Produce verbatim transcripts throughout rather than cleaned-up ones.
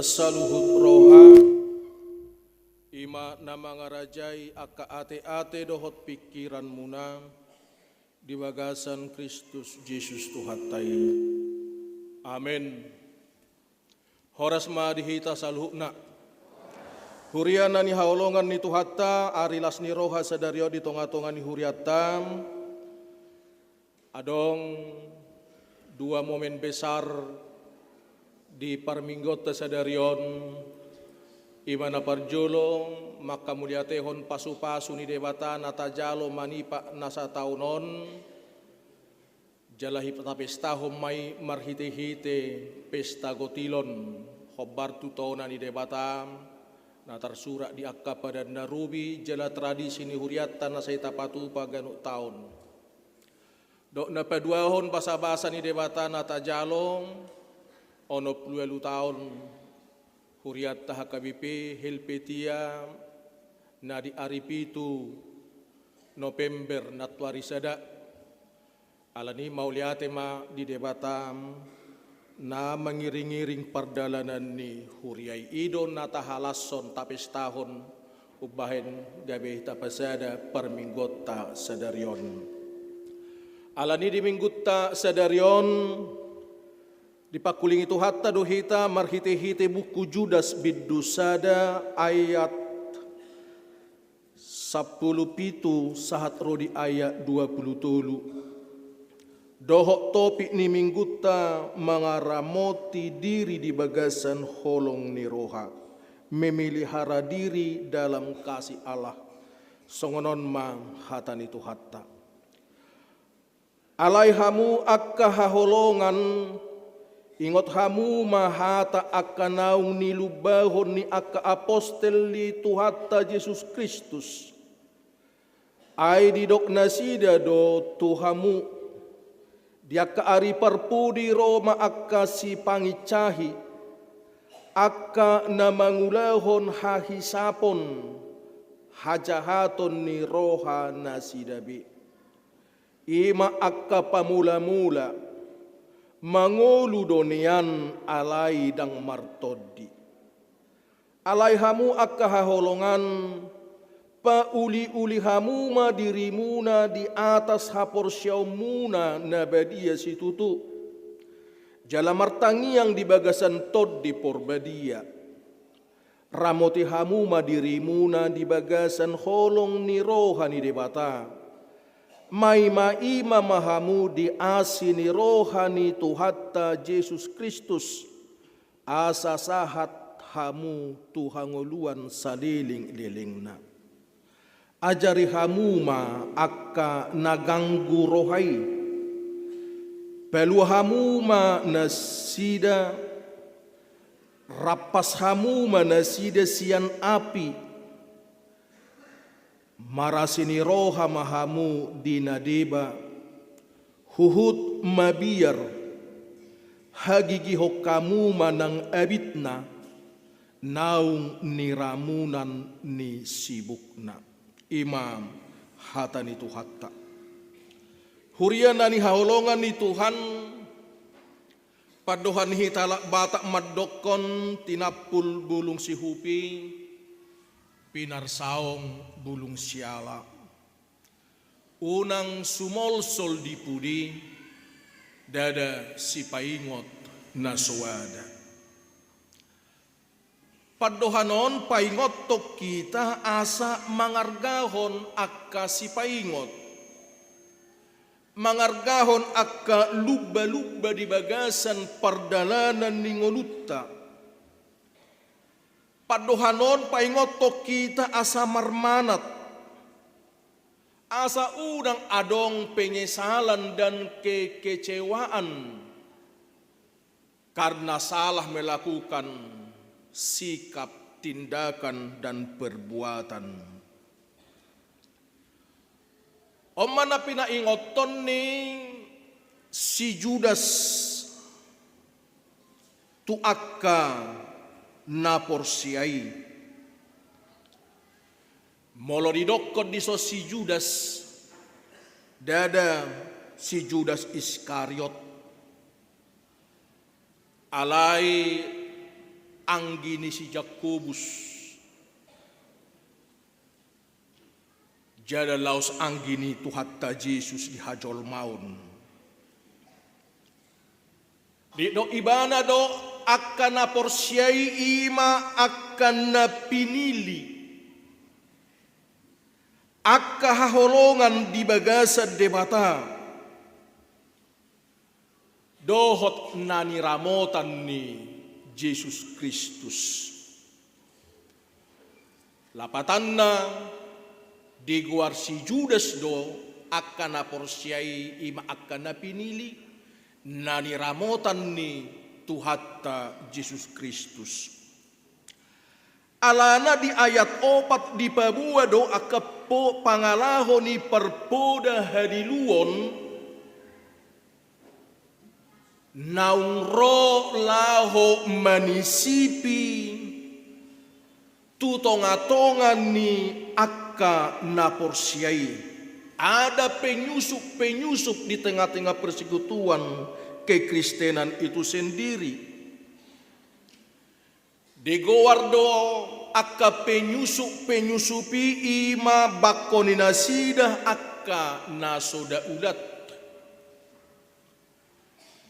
Saluhut roha, i ma na mangarajai angka ateate dohot pingkiranmuna di bagasan Kristus Jesus Tuhanta i. Amen. Horas ma di hita saluhutna. Huria na nihaholongan ni Tuhanta, ari las ni roha sadari on di tongatonga ni hurianta. Adong dua momen besar di parmingguonta sadari on. I ma na parjolo, mangkamuliatehon pasupasu ni Debata na tajalo manipat na sataon on. Jala hita tapestahon ma i marhitehite pesta gotilon, hombar tu tona ni Debata, na tarsurat di angka padan na robi jala tradisi ni hurianta na sai tapatupa ganup taon. Dok na paduahon basabasa ni Debata na tajalo, onom pulu ualu taon hurianta H K B P Helvetia na di ari pitu November nantuari sada. Alani mauliate ma di Debata na mangiringiring pardalanan ni huria i. I do na tahalashon tapestahon umbahen gabe tapasada parmingguonta sadari on. Alani di minggunta sadari on, dipangkulingi Tuhanta do hita marhitehite buku Judas bindu sada ayat sampulu pitu sahat ro di ayat dua pulu tolu. Dohot topik ni minggunta mangaramoti diri di bagasan holong ni roha, memelihara diri dalam kasih Allah. Songon on ma hata ni Tuhanta. Alai hamu angka haholongan, ingot hamu ma hata angka naung nilumbahon ni angka apostel ni Tuhanta Jesus Kristus. Ai didok nasida do tu hamu, di angka ari parpudi ro ma angka sipangincahi, angka na mangulahon hahisapon hajahaton ni roha nasida be. I ma angka pamulamula, mangolu do nian alai ndang martondi. Alai hamu angka haholongan, pauliuli hamu ma dirimuna di atas haporseaonmuna na badia situtu, jala martangiang di bagasan Tondi Porbadia. Ramoti hamu ma dirimuna di bagasan holong ni roha ni Debata. Maimaima ma hamu di asi ni roha ni Tuhanta Jesus Kristus, asa sahat hamu tu hangoluan salelenglelengna. Ajari hamu ma angka na ganggu roha i. Palua hamu ma nasida, rampas hamu ma nasida sian api. Marasi ni roha ma hamu di na deba, huhut mabiar. Hagigihon hamu ma nang abitna, naung niramunan ni sibukna. I ma hata ni Tuhanta. Huria na nihaholongan ni Tuhan, pandohan ni hita halak Batak mandokkon: Tinampul bulung sihupi, pinarsaong bulung siala. Unang sumolsol di pudi, ndada sipaingot na so ada. Pandohan on paingothon hita asa mangargahon angka sipaingot, mangargahon angka lumbalumba di bagasan pardalanan ni ngolunta. Pandohan on paingothon hita asa marmanat, asa unang adong penyesalan dan kekecewaan karena salah melakukan sikap, tindakan, dan perbuatan. On ma na pinaingothon ni si Judas tu angka na porsea i. Molo didokkon dison si Judas, ndada si Judas Iskariot. Alai anggi ni si Jakobus, jala laos anggi ni Tuhanta Jesus di hajolmaon. Didok ibana do, angka na porsea i ma angka na pinili, angka haholongan di bagasan Debata, dohot na niramotan ni Jesus Kristus. Lapatanna, digoar si Judas do angka na porsea i, i ma angka na pinili, na niramotan ni Tuhanta Jesus Kristus. Alana di ayat opat dipaboa do angka po-, pangalaho ni parpoda haliluon, naung ro laho manisipi tu tonga-tonga ni angka na porsea i. Ada penyusup-penyusup di tengah-tengah persekutuan kekristenan itu sendiri. Digoar do angka penyusup-penyusup i, i ma bangko ni nasida angka na so daulat.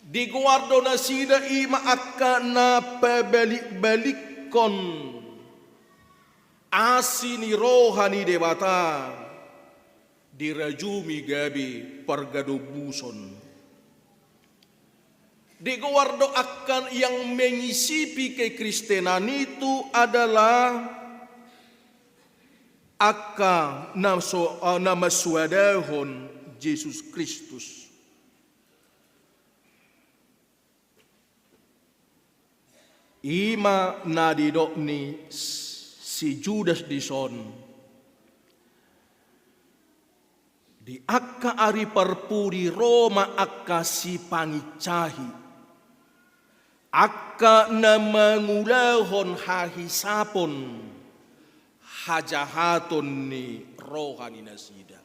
Digoar do nasida i ma angka na pabalik-balikkon asi ni roha ni Debata, dirajumi gabe pargadombuson. Digoar do angka yang mengisipi kekristenan itu adalah angka na so-, na mansoadahon Jesus Kristus. I ma na didok ni si Judas dison. Di angka ari parpudi ro ma angka sipangincahi, angka na mangulahon hahisapon hajahaton ni roha ni nasida.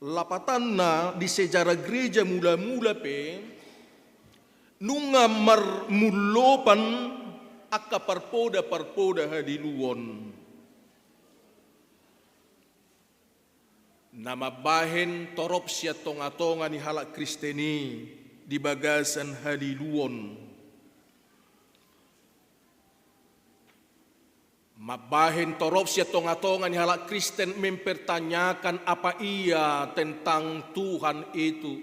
Lapatanna, di sejarah gereja mula-mula pe nunga marmullopan angka parpoda-parpoda haliluon. Na mambahen torop sian tonga-tonga ni halak Kristen i di bagasan haliluon. Mambahen torop sian tonga-tonga ni halak Kristen mempertanyakan apa iya tentang Tuhan itu.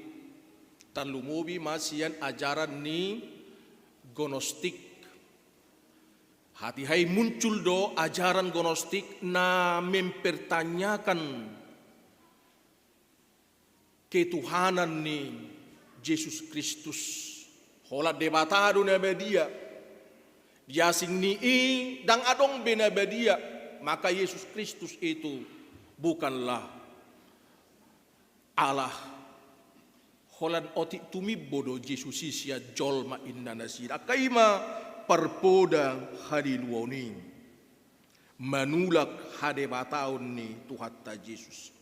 Tarlumobi ma sian ajaran ni Gnostik. Hatiha i muncul do ajaran Gnostik na mempertanyakan ketuhanan ni Jesus Kristus. Holan Debata do na badia. Di asing ni i ndang adong be na badia, maka Yesus Kristus itu bukanlah Allah. Holan otik tumimbo do Jesus i sian jolma, inna nasida. Angka i ma parpoda haliluon i. Manulak hadebataon ni Tuhanta Jesus.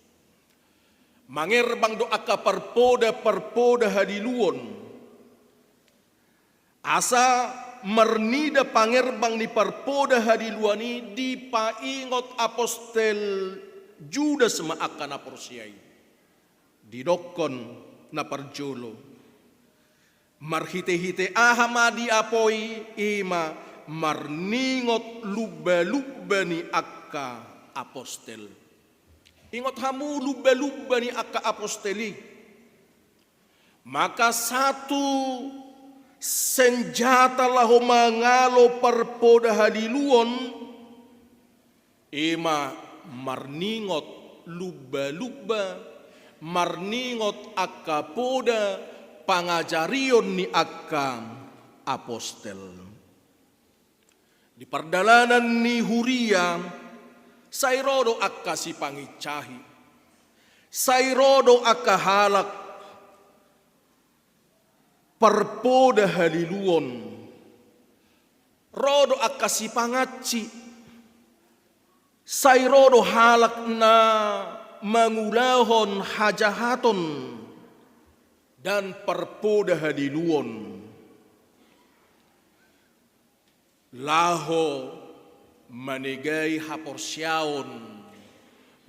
Mangerbang do angka parpoda-parpoda haliluon. Asa marnida pangerbang ni parpoda haliluon i dipaingot apostel Judas ma angka na porsea i. Didokkon na parjolo. Marhite-hite aha ma diapoi? I ma marningot lumba-lumba ni angka apostel. Ingot hamu lumba-lumba ni angka apostel i. Maka satu senjata laho mangalo parpoda haliluon, i ma marningot lumba-lumba, marningot angka poda pangajarion ni angka apostel. Di pardalanan ni huria, sai ro do angka sipangincahi, sai ro do angka halak parpoda haliluon, ro do angka sipangansi, sai ro do halak na mangulahon hajahaton dan parpoda haliluon. laho manegai haporseaon,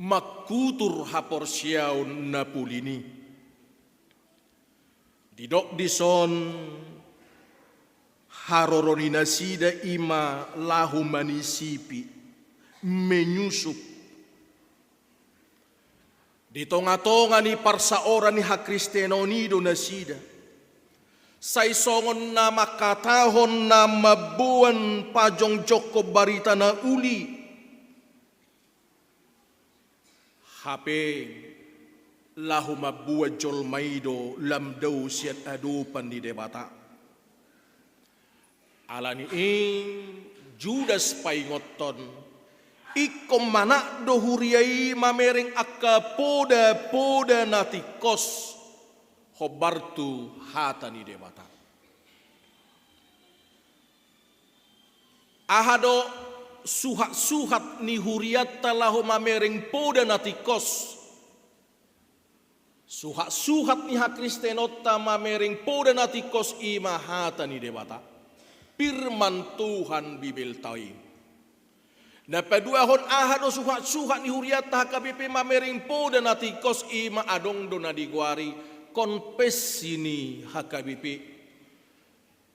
mangkutur haporseaon na polin i. Didok dison, haroro ni nasida i ma laho manisipi, menyusup. Di tonga-tonga ni parsaoran ni hakristenon i do nasida. Sai songon na mangkatahon na mamboan pajongjongkon barita na uli. Hape laho mamboan jolma i do lam dao sian adopan ni Debata. Ala ni i Judas paingothon, ingkon manat do huria i mamereng angka poda-poda na tingkos, hombar tu hata ni Debata. Aha do suhat-suhat ni hurianta laho mamereng poda na tingkos? Suhat-suhat ni hakristenonta mamereng poda na tingkos i ma hata ni Debata, firman Tuhan Bibelta i. Na paduahon, aha do suhat-suhat ni hurianta H K B P mamereng poda na tingkos i ma adong do na digoari konfesi ni H K B P.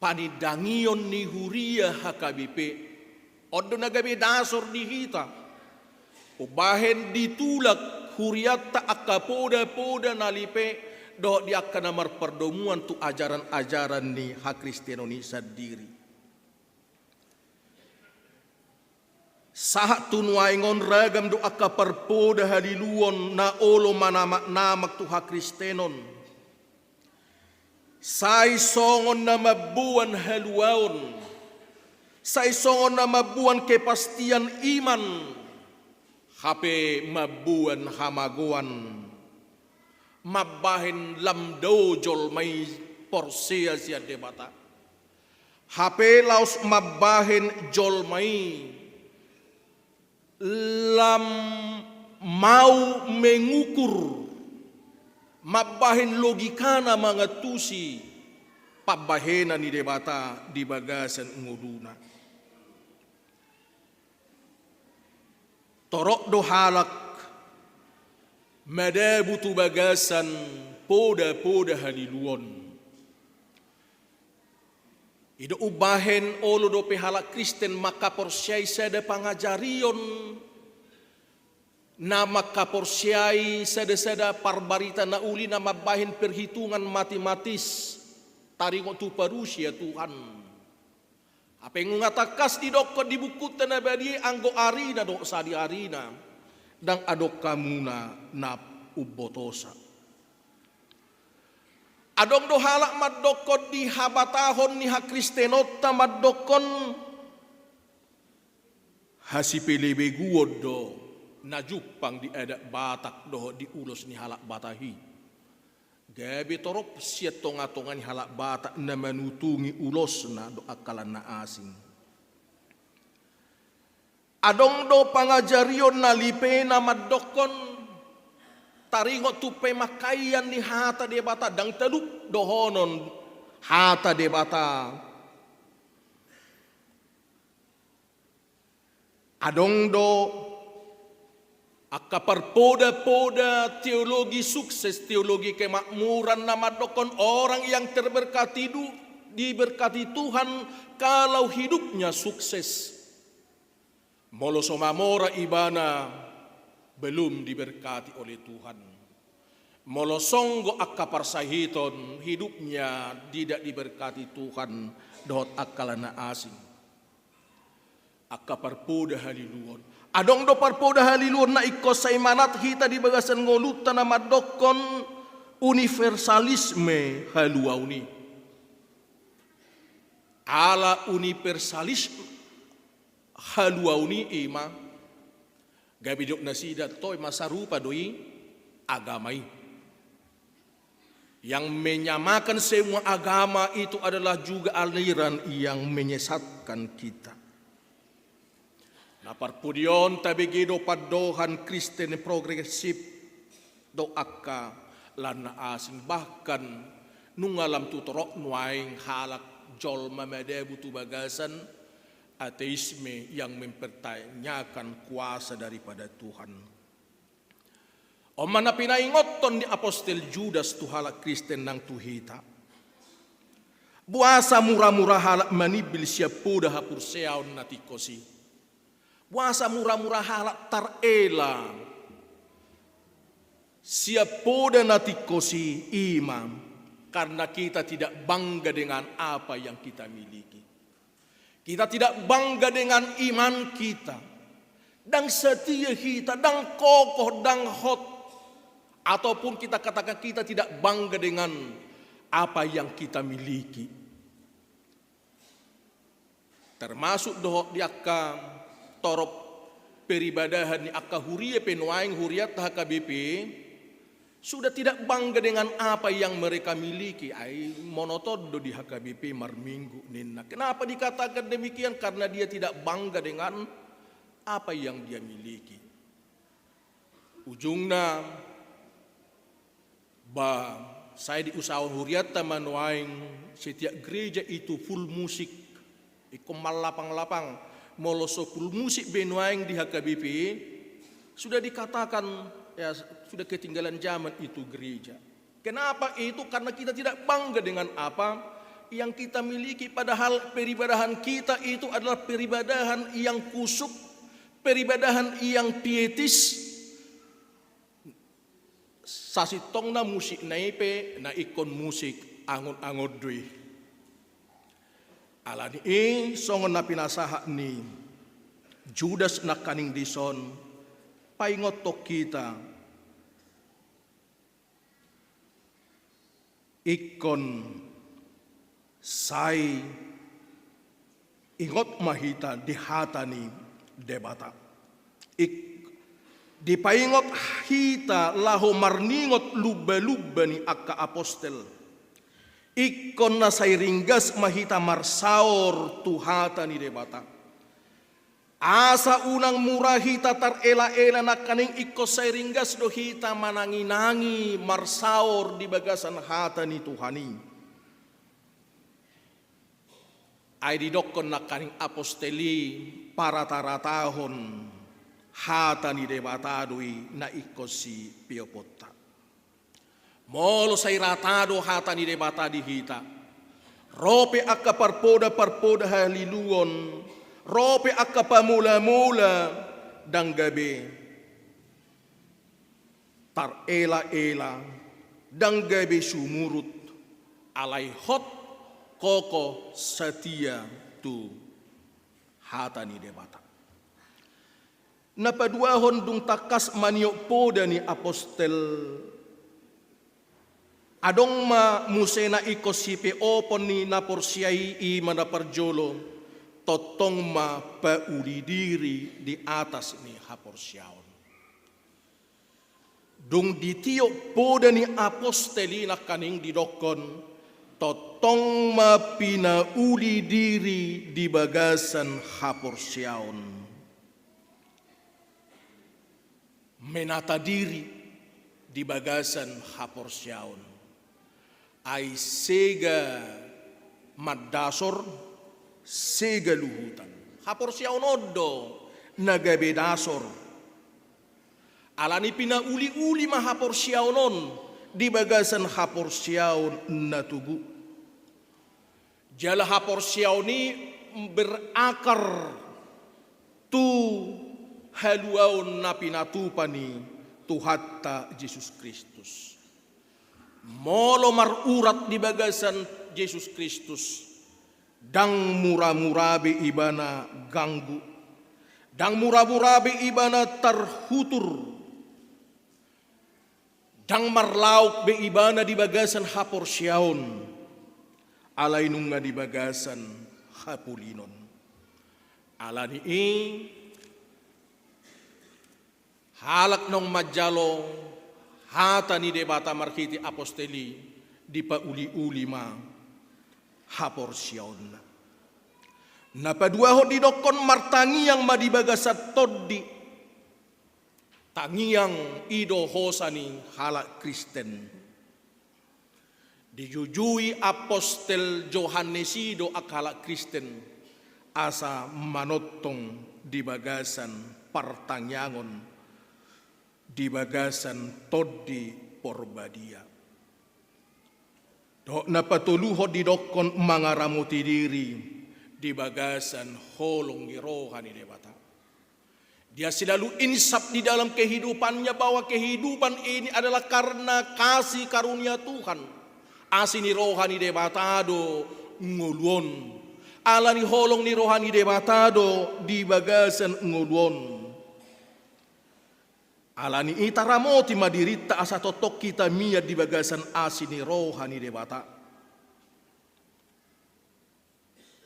Panindangion ni huria H K B P. On do na gabe dasor di hita. Umbahen ditulak hurianta angka poda-poda na lipe dohot di angka na marpardomuan tu ajaran-ajaran ni hakristenon i sandiri. Sahat tu nuaeng on ragam do angka parpoda haliluon na olo manamak-namak tu hakristenon. Sai songon na mamboan haluaon, sai songon na mamboan kepastian iman, hape mamboan hamagoan. Mambahen lam dao jolma i porsea sian Debata. Hape laos mambahen jolma i lam mau mengukur, mambahen logikana mangantusi pambahenan ni Debata di bagasan ngoluna. Torop do halak madabu tu bagasan poda-poda haliluon. I do umbahen olo dope halak Kristen mangkaporseai sada pangajarion na mangkaporseai sada-sada parbarita na uli na mambahen perhitungan matematis taringot tu parusia Tuhan. Hape nunga tangkas didokkon di bukkunta na badia i, anggo arina dohot sadiarina ndang adong hamuna na umbotosa. Adong do halak mandokkon di habatahon ni hakristenonta mandokkon hasipelebeguon do na jumpang di adat Batak dohot di ulos ni halak Batak i. Gabe torop sian tonga-tonga ni halak Batak na manutungi ulosna dohot angka na asing. Adong do pangajarion na lipe na mandokkon taringot tu pemangkaian ni hata Debata, ndang talup dohonon hata Debata. Adong do angka parpoda-poda teologi sukses, teologi kemakmuran na mandokkon orang yang terberkati du-, diberkati Tuhan kalau hidupnya sukses. Molo so mamora ibana, belum diberkati oleh Tuhan. Molo songgo angka parsahiton, hidupnya tidak diberkati Tuhan dohot angka na asing. Angka parpoda haliluon. Adong do parpoda haliluon na ingkon sai manat hita di bagasan ngolunta na mandokkon universalisme haluaon i. Ala universalisme haluaon i, i ma gabe didok nasida, toe ma sarupa do i agama i. Yang menyamakan semua agama itu adalah juga aliran yang menyesatkan kita. Na parpudi on tabege do pandohan Kristen progresif dohot angka na asing, bahkan nunga lam tu torop nuaeng halak jolma madabu tu bagasan ateisme yang mempertanyakan kuasa daripada Tuhan. On ma na pinaingothon ni apostel Judas tu halak Kristen nang tu hita. Boasa mura-mura halak manimbil sian poda haporseaon na tingkos i? Boasa mura-mura halak tarela sian poda na tingkos i? I ma karena kita tidak bangga dengan apa yang kita miliki. Kita tidak bangga dengan iman kita. Ndang setia hita, ndang kokoh, ndang hot. Ataupun kita katakan kita tidak bangga dengan apa yang kita miliki. Termasuk dohot di angka torop peribadahan ni angka huria pe nuaeng hurianta H K B P, sudah tidak bangga dengan apa yang mereka miliki. Ai monoton do di H K B P marminggu ninna. Kenapa dikatakan demikian? Karena dia tidak bangga dengan apa yang dia miliki. Ujungna, ba, sai diusahaon hurianta ma nuaeng setiap gereja itu full musik. Ingkon mallapang-lapang. Molo so full musik be nuaeng di H K B P, sudah dikatakan, ya, sudah ketinggalan zaman itu gereja. Kenapa itu? Karena kita tidak bangga dengan apa yang kita miliki, padahal peribadahan kita itu adalah peribadahan yang khusyuk, peribadahan yang pietis. Sasintongna musikna i pe na ingkon musik angon-angon do i. Alani i songon na pinasahat ni Judas nangkaning dison, paingothon hita. Ingkon sai ingot ma hita di hata ni Debata. Ik-, dipaingot hita laho marningot lumba-lumba ni angka apostel. Ingkon na sai ringgas ma hita marsaor tu hata ni Debata. Asa unang mura hita tarela-ela nangkaning ingkon sai ringgas do hita manangi-nangi marsaor di bagasan hata ni Tuhan i. Ai didokkon nangkaning apostel i parata-ratahon hata ni Debata do i na ingkon sipeoponta. Molo sai rata do hata ni Debata di hita, ro pe angka parpoda-parpoda haliluon, ro pe angka pamola-mola, ndang gabe tarela-ela, ndang gabe sumurut, alai hot, kokoh, satia tu hata ni Debata. Na paduahon, dung tangkas maniop poda ni apostel, adong ma muse na ingkon sipeopon ni na porsea i, i ma na parjolo, tongtong ma pauli diri di atas ni haporseaon. Dung ditiop poda ni apostel i nangkaning didokkon, tongtong ma pinauli diri di bagasan haporseaon. Menata diri di bagasan haporseaon. Ai sega mandasor, sega luhutan. Haporseaon on do na gabe dasor. Alani pinauli-uli ma haporseaon on di bagasan haporseaon na tugu. Jala haporseaon i berakar tu haluaon na pinatupa ni Tuhanta Jesus Kristus. Molo marurat di bagasan Jesus Kristus, ndang mura-mura be ibana ganggu, ndang mura-mura be ibana tarhutur, ndang marlaok be ibana di bagasan haporseaon, alai nunga di bagasan hapolinon. Alani i, halak naung manjalo hata ni Debata marhite apostel i dipauli-uli ma haporseaonna. Na paduahon didokkon, martangiang ma di bagasan tondi. Tangiang i do hosa ni halak Kristen. Dijujui apostel Johannes i do angka halak Kristen, asa manongtong di bagasan partangiangon, di bagasan Tondi Porbadia. Dohot na patoluhon didokkon mangaramoti diri di bagasan holong ni roha ni Debata. Dia selalu insaf di dalam kehidupannya bahwa kehidupan ini adalah karena kasih karunia Tuhan. Asi ni roha ni Debata do ngolu on. Ala ni holong ni roha ni Debata do di bagasan ngolu on. Ala ni i taramoti ma dirinta asa tongtong hita mian di bagasan asi ni roha ni Debata.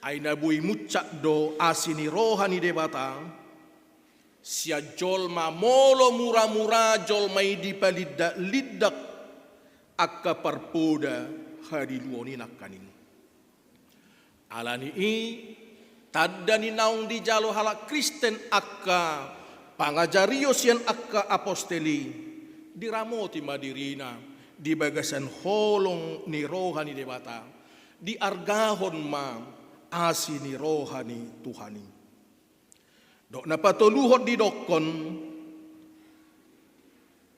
Ai na boi muncak do asi ni roha ni Debata sian jolma molo mura-mura jolma i dipalindak-lindak angka parpoda hadiluon i nangkaning. Ala ni i, tanda ni naung dijalo halak Kristen angka pangajarion sian angka apostel i, diramoti ma dirina di bagasan holong ni roha ni Debata, diargahon ma asi ni roha ni Tuhan i. Dohot na patoluhon didokkon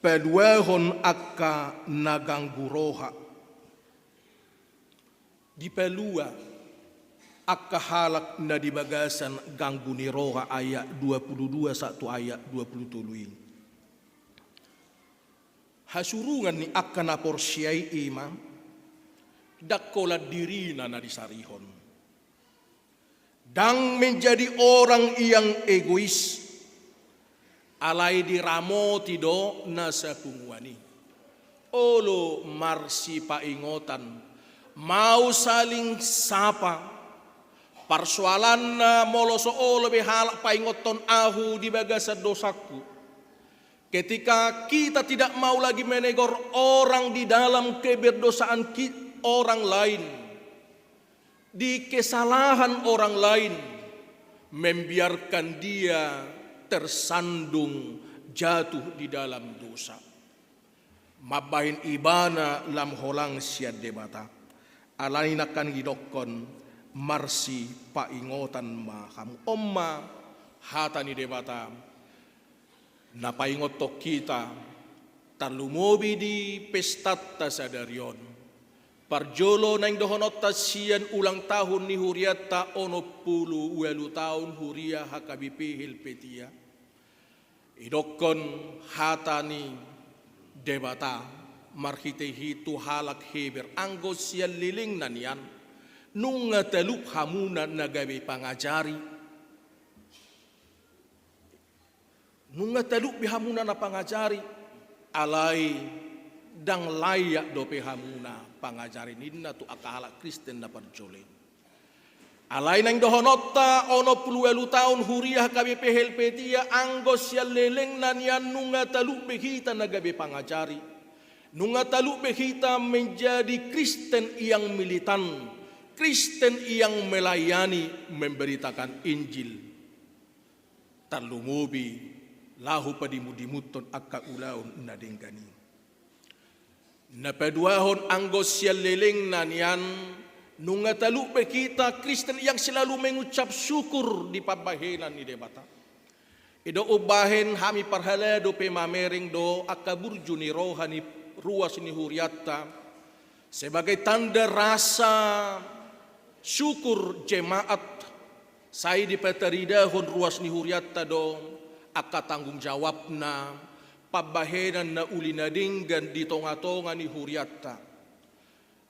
paluahon angka na ganggu roha. Dipalua angka halak na di bagasan ganggu ni roha, ayat dua pulu dua sahat tu ayat dua pulu tolu i. Hasurungan ni angka na porsea i ima, ndang holan dirina na disarihon. Ndang menjadi orang yang egois, alai diramoti do na sapunguan i. Olo marsipaingotan, mau saling sapa. Parsoalanna molo so olo be halak paingothon ahu di bagasan dosangku. Ketika kita tidak mau lagi menegor orang di dalam keberdosaan ki-, orang lain, di kesalahan orang lain, membiarkan dia tersandung jatuh di dalam dosa. Mambahen ibana lam holang sian Debata. Ala ni i nangkaning didokkon marsipaingotan ma hamu. On ma hata ni Debata na paingothon hita, tarlumobi di pestanta sadari on. Parjolo naeng dohononta sian ulang tahun ni hurianta onom pulu ualu taon huria H K B P Helvetia. Idokkon hata ni Debata marhitehite tu halak Heber, anggo sian lelengna nian, nunga talup hamuna na gabe pangajari. Nunga talup be hamuna na pangajari, alai ndang layak dope hamuna pangajari ninna tu angka halak Kristen na parjolo i. Alai naeng dohononta onom pulu ualu taon huria H K B P Helvetia, anggo sian lelengna nian nunga talup be hita na gabe pangajari. Nunga talup be hita menjadi Kristen yang militan, Kristen yang melayani, memberitakan Injil. Tarlumobi laho padimudimuthon angka ulaon na denggan i. Na paduahon, anggo sian lelengna nian, nunga talup be hita Kristen yang selalu mengucap syukur di pambahenan ni Debata. I do umbahen hami parhalado pe mamereng do angka burju ni roha ni ruas ni hurianta, sebagai tanda rasa syukur jemaat, sai dipataridahon ruas ni hurianta do angka tanggung jawabna, pambahenan na uli na denggan di tongatonga ni hurianta.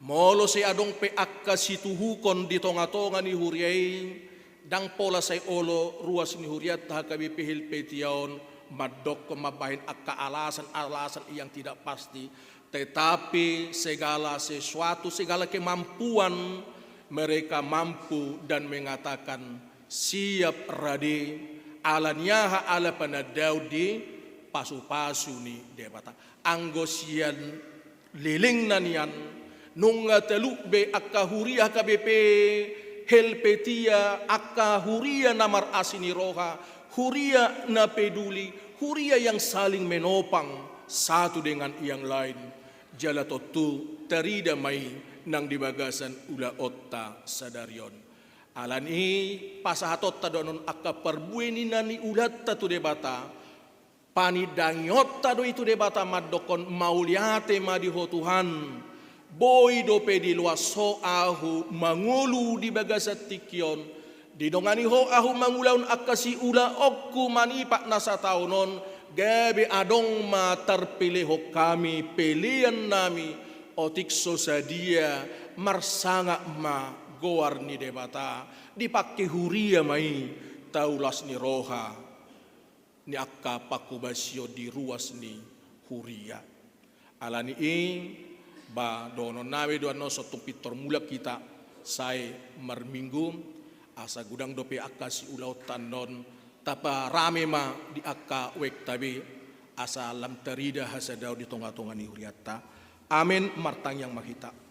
Molo sai adong pe angka situhukon di tongatonga ni huria i, ndang pola sai olo ruas ni hurianta H K B P Helvetia on mandokkon mambahen angka alasan-alasan yang tidak pasti, tetapi segala sesuatu, segala kemampuan, mereka mampu dan mengatakan, "Siap, rade, ala ni aha, ala panandaon di pasupasu ni Debata." Anggo sian lelengna nian, nunga talup be angka huria H K B P Helvetia, angka huria na marasi ni roha, huria na peduli, huria yang saling menopang satu dengan yang lain. Jala tontu tarida ma i nang di bagasan ulaonta sadari on. Alani i pasahatonta do annon angka parbue ni na niulanta tu Debata, panindangionta do i tu Debata mandokkon mauliate ma di Ho Tuhan, boi dope diloas Ho ahu mangolu di bagasan tingki on, didongani Ho ahu mangulahon angka siulaonku manipat na sataon on, gabe adong ma tarpelehon hami pelean nami, otik so sadia marsangap ma goar ni Debata, dipangke huria ma i taulas ni roha ni angka pangkobasion di ruas ni huria. Alani i, ba dohonon nami do annon songon tung pintor mulak hita sae marminggu, asa godang dope angka siulaonta annon, taparame ma di angka wekta be, asa lam tarida hasadaon di tonga-tonga ni hurianta. Amen. Martangiang ma hita.